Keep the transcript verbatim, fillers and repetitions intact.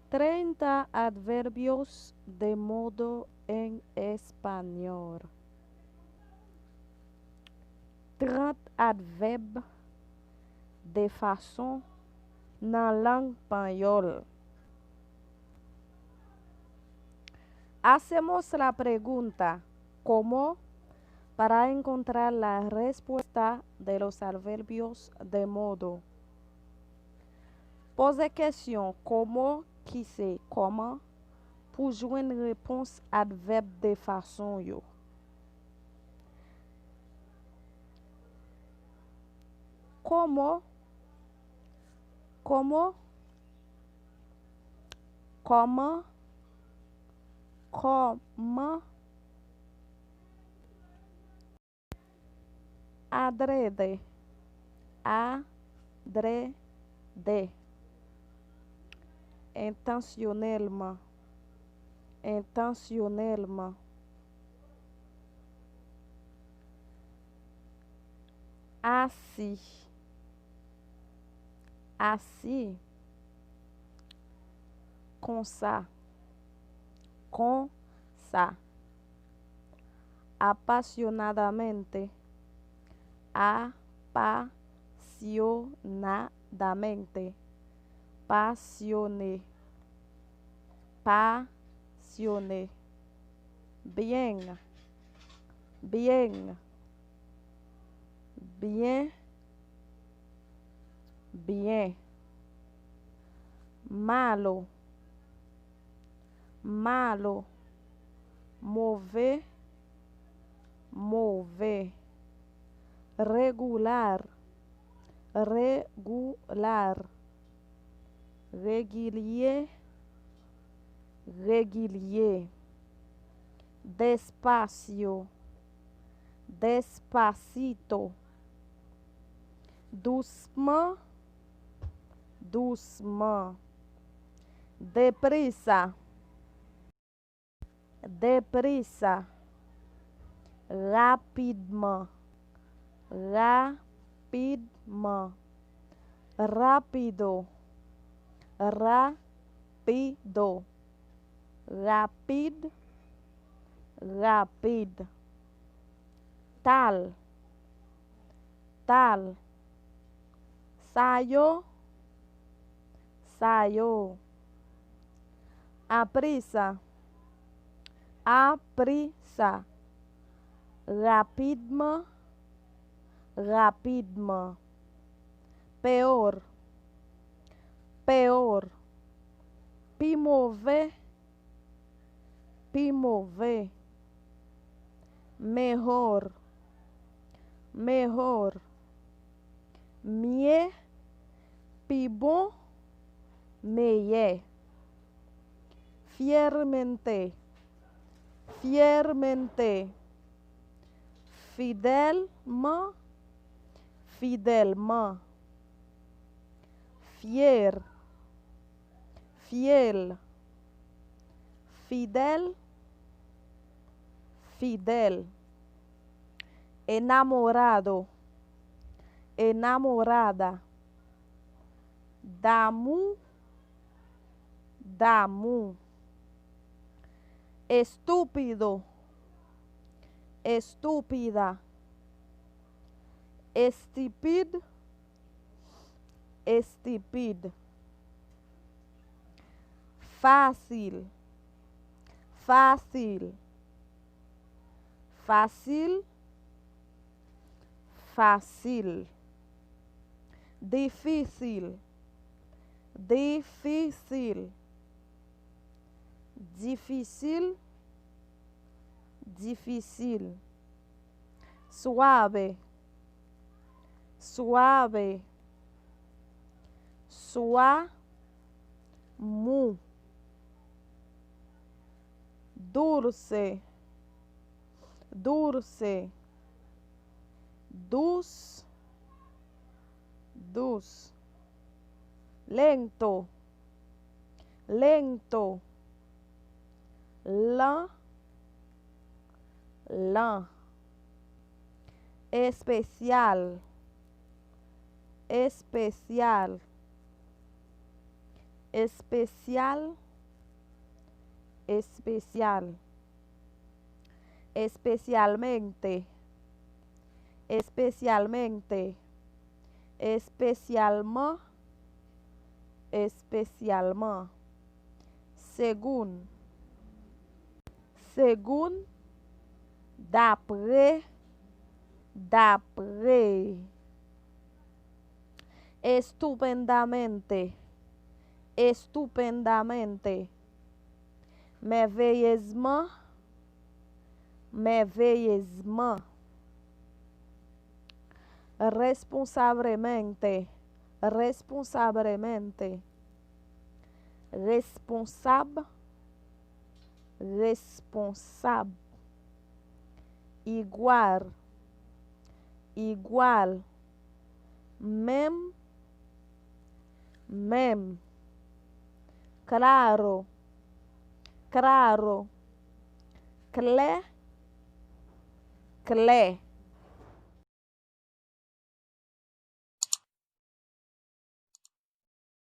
Treinta adverbios de modo en español. Trant advèb de fason nan lang panyòl. Hacemos la pregunta "cómo" para encontrar la respuesta de los adverbios de modo. Poze kesyon "cómo" ki se "kòman" pou jwenn repons advèb de fason yo. Cómo, cómo, kòman, kòman, adrede, adrede, entansyonèlman, entansyonèlman, asi, asi, konsa, konsa, apasionadamente, apasionadamente, pasyone, pasyone, byen, byen, byen, byen, malo, malo, move, move, regular, regular, regilye, regilye, despacio, despacito, dousman, dousman, deprisa, deprisa, rapidman, rapidman, rápido, rápido, rapid, rapid, tal, tal, sa yo, sa yo, aprisa, aprisa, rapidman, rapidman, peor, peor, pi move, pi move, mejor, mejor, mye, pi bon, meyè, fielmente, fielmente, fidèlman, fidèlman, fier, fiel, fidèl, fidèl, enamorado, enamorada, damou, damou, estúpido, estúpida, estipid, estipid, fácil, fácil, fasil, fasil, difícil, difícil, difisil, difisil, suave, suave, swa, mou, dulce, dulce, dous, dous, lento, lento, lan, lan, especial, especial, Espesyal, espesyal. Espesyalmente, espesyalmente. Espesyalman, espesyalman. Segun, segun, dapre, dapre. Estupendamente, estupendamente. Mèveyezman, mèveyezman. Responsablemente, responsablemente. Responsab, responsab. Igual, igual. Menm, menm. Claro, claro. Klè, klè.